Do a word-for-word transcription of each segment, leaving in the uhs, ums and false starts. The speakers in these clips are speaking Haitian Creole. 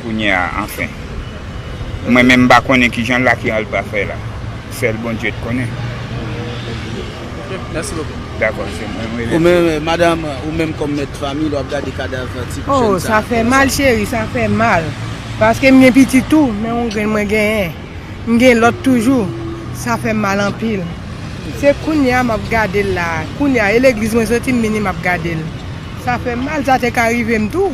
Kounye a, anfen. Mwen menm, m pa konnen kijan l la, ki al pa fè la. Sèl Bondye t konnen. Ok, mèsi bokou. Dakò, se mwen, mwen Ou menm, madanm, ou menm kòm mèt fanmi, lè w ap gade kadav ti Oh, jèn sa fè mal, cheri, sa fè mal. Paske m gen pitit tou, men yon grenn mwen genyen. M gen lòt toujou. Sa fè m mal anpil. Se kounye a m ap gade l la. Kounye a, e legliz mwen soti, m vini, m ap gade l. Sa fè m mal, sa te ka rive m tou.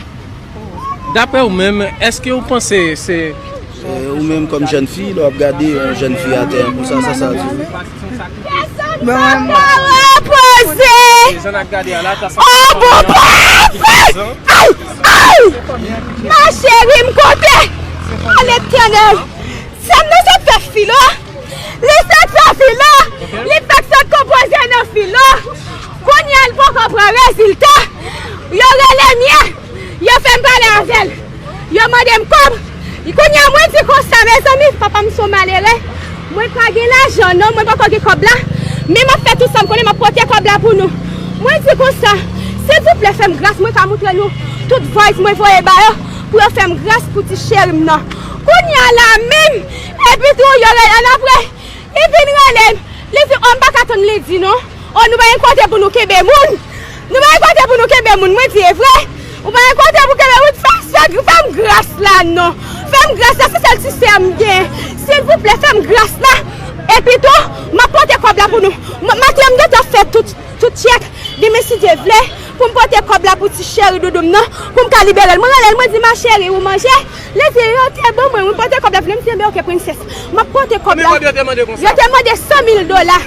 Daprè ou menm, èske ou panse se Ou menm kòm jèn fi, lè w ap gade yon jèn fi atè konsa, sa sa di. Papa repoze! Jan n ap gade a la, ta sa. Oh bon papa! Ay! Ay! Ma cheri m kote! Letènèl! Sè m nan se fè filo! Li sot fè filo! Li fèk sot konpoze nan filo! Kounye a l poko pran rezilta! Yo rele m ye! Yo fè m pale avè l! Yo mande m kòb! Kounye a mwen di konsa, mezanmi, papa m se yon malere! Mwen pa gen lajan non, mwen poko gen kòb la! Men m ap fè tout sa m konnen, m ap pote kòb la pou nou! Mwen di konsa, silvouplè fè m gras, mwen ka moutre nou tout voice mwen voye ba yo pou yo fè m gras pou ti cheri m nan! Kounye a la menm, epi tou yo rele annapre, li vin rele m, li di, oh, m pa ka tann li di non. Oh, nou pa gen kote pou nou kenbe moun. Nou pa gen kote pou nou kenbe moun, mwen di, e vre? Ou pa gen kote pou kenbe moun, fè, fè, fè m gras la non. Fè m gras la, se sèl ti sè m gen. Silvouplè, fè m gras la. Epi tou, m ap pote kòb la pou nou. M- Maten an, m gentan fè tout, tout tchèk. Demen, si Dye vle, pou m pote kòb la pou ti cheri doudou m nan, pou m ka libere l. Mwen rele l, mwen di, ma cheri, ou manje? Li di, yo te ban mwen, wi, pote kòb la vini. M di, enben, oke, prensès. M ap pote kòb la. Konbyen kòb yo te mande konsa? Yo te mande san mil dola.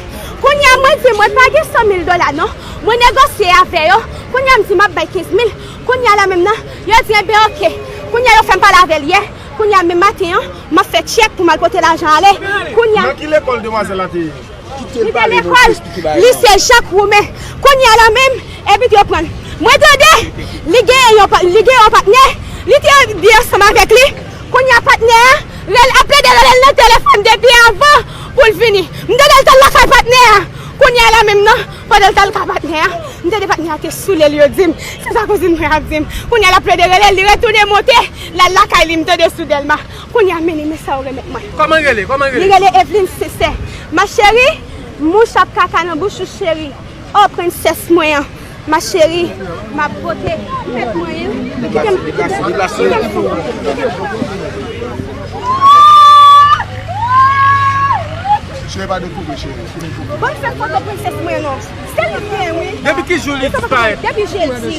Kounye a, mwen di, mwen pa gen san mil dola, non. Mwen negosye avè yo. Kounye a, m di, m ap bay kenz mil. Kounye a la menm nan, yo di, enben, oke. Kounye a, yo fè m pale avè l yè. Kounye a, menm maten an, m ap fè tchèk pou m al pote lajan ale. Kounye a, Nan ki lekòl demwazèl la te ye? Li te lekòl lise Jak Woumen. Kounye a la menm, epi yo pran l. Mwen tande, li gen yon pa- li gen yon patnè, li te byen ansanm avèk li. Kounye a patnè a rele- ap plede rele l nan telefòn depi avan pou l vini. M tande l t al lakay patnè a. Kounye a la menm nan, pandan l t al lakay patnè a, m tande patnè a te soule l, yo di m. Se sa kouzin mwen ap di m. Kounye a l ap plede rele l, li retounen monte, l al lakay li, m tande sou Dèlma. Kounye a, men li, men sa yo remèt mwen. Kòman l rele? Kòman l Li rele? Rele Eveline Sensè. Ma cheri, mouch ap kaka nan bouch ou cheri. Oh, prensès mwen an. Ma cheri, m ap pote mèt mwen an. Kite m, kite m, kite m sou. Cheri pa dekouvri, cheri. Ban m fè foto prensès mwen non. Se li m gen, wi. Depi ki jou li disparèt? Depi jedi.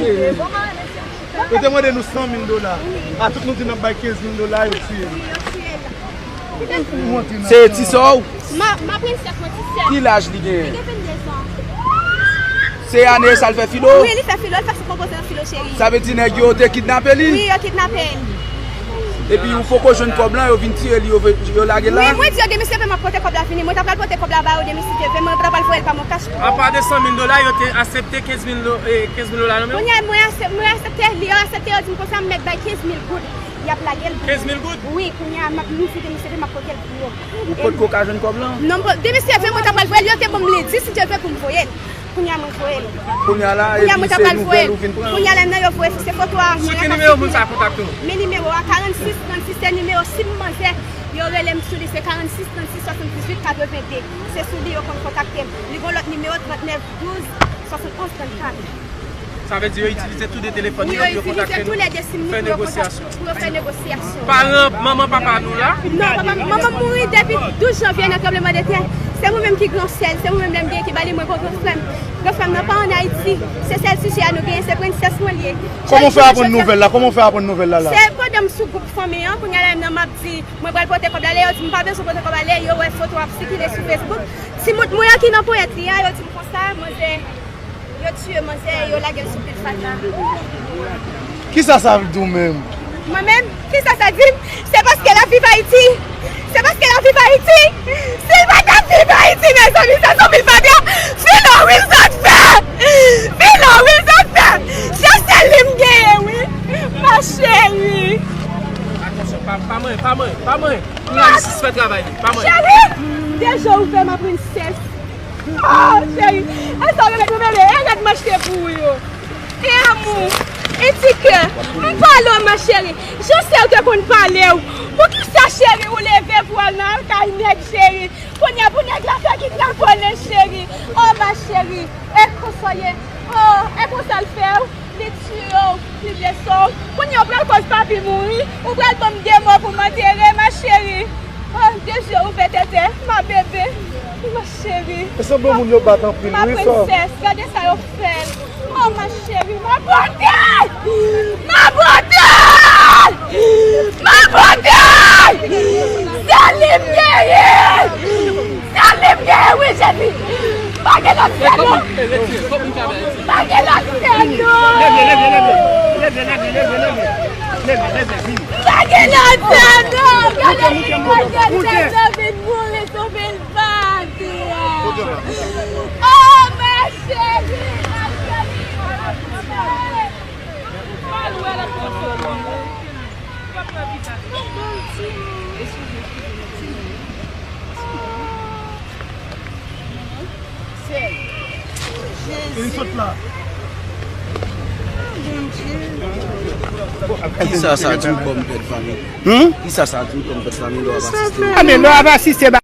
Yo te mande nou san mil dola. A tout nou di n ap bay kenz mil dola, yo tiye nou. Se ti sè w? Ma, ma prensès mwen ti sè. Ki laj li Li genyen? gen venndezan. Se ane sa l fè filo? Wi, li fè filo, li fè sou konpoze nan filo cheri. Sa vle di nèg yo te kidnape li? Wi, yo kidnape l. Epi ou poko jwenn kòb lan, yo vin tiye li, yo, ve- yo lage l la? Wi, mwen di yo demen se demen m ap pote kòb la vini. Mwen t ap pral pote kòb la ba yo demen si Dye vle. Mwen t ap pral voye l pa mwen kach pou yo. Apa de san mil dola, yo te aksepte kenz mil do- eh, kenz mil dola nan men w? Kounye a, mwen aksep- mwen aksepte, li yo aksepte, yo di m konsa, m mèt bay kenz mil goud. Y ap lage l. Kenz mil goud? Wi, kounye a, m ap, m di demen se demen m ap pote l pou yo. Ou potko ka jwenn kòb lan? Non, bon, demen si Dye vle, mwen t ap pral voye l, yo te ban m lendi, si Dye vle, pou m voye l. Kounye a mwen voye l. Kounye a la, Kounye a mwen ta pral voye l. Ou vin pran. Kounye a la nan yo voye se foto a mwen. Sou ki nimewo moun sa kontakte w? Men nimewo a karannsis trannsis, se nimewo sim manzè. Yo rele m sou li, se karannsis trannsis, swasanndizuit, katrevenn de. Se sou li yo konn kontakte m. Li gon lòt nimewo, trannèf douz, swasannonz, trannkat. Sa vle di yo itilize tou de telefòn Wi, yo yo pou yo kontakte itilize tou nou, lè de sim fè pou yo kontak- negosyasyon. Pou yo fè negosyasyon. Paran, manman, papa nou la? Non, papa, manman m mouri depi douz janvye nan tranblemanntè. Se mwen menm ki gran sè l, se mwen menm lè m gen ki ba li mwen gon gran frè m. Gran frè m nan pa ann Ayiti. Se sèl sijè a nou genyen, se prensès mwen li ye. Kòman w fè aprann nouvèl la? Kòman w fè aprann nouvèl la la? Se pandan m sou gwoup fanmi an, kounye a la menm nan m ap di, mwen pral pote kòb la, lè yo di m pa bezwen pote kòb la, lè yo wè foto ap sikile sou Facebook. Timoun mwen an ki nan ponyèt li a, yo di m konsa, manzè, yo tiye manzè, yo lage l sou pil fatra. Kisa sa vle di w menm? Mwen menm, kisa sa di m? Se paske l ap viv Ayiti. Se paske l ap viv Ayiti. Si l pa t ap viv Ayiti, mezanmi, se sou pil fatra. Filo, wi, sa t fè. Filo, wi, sa t fè. Se sèl li m genyen, wi. Ma chérie. Atansyon, pa, pa manyen, pa manyen, pa manyen. Jounalis fè travay li, pa manyen. Cheri, de je ouvè ma princesse. Oh, cheri, e sa w remèt mwen, bebe, e rad m achte pou ou yo. E amou. Etike, m pale w, ma cheri. Jan sè w te konn pale w. Poukisa, cheri, ou leve pou w al nan kay nèg, cheri? Kounye a pou nèg la fè kidnapè, cheri. Oh, ma cheri, e konsa w ye. Oh, e konsa l fè w. Li tiye w, li blese w. Kounye a ou pral koz papi mouri. Ou pral ban m de mò pou m antere, ma cheri. Oh, de je ouvè tètè, ma bebe, ma cheri. E sanble moun yo bat anpil, wi, frè. Ma princesse, gade sa yo fè l. Oh, ma chérie, ma beauté! Ma beauté! Ma beauté! Sè li m ye! Sè li m ye, wi, Jezi! Pa gen lòt sè, non! Pa gen lòt sè, non! Pa gen lòt sè, non! Gade, gade, gade, gade, vin mouri sou vil. Pati a. Oh, ma chérie, ma chérie. Li sot la. Kisa sa di w kòm pè de fanmi? Hmm? Kisa sa di w kòm pè de fanmi lè w ap asiste? A, men lè w ap asiste,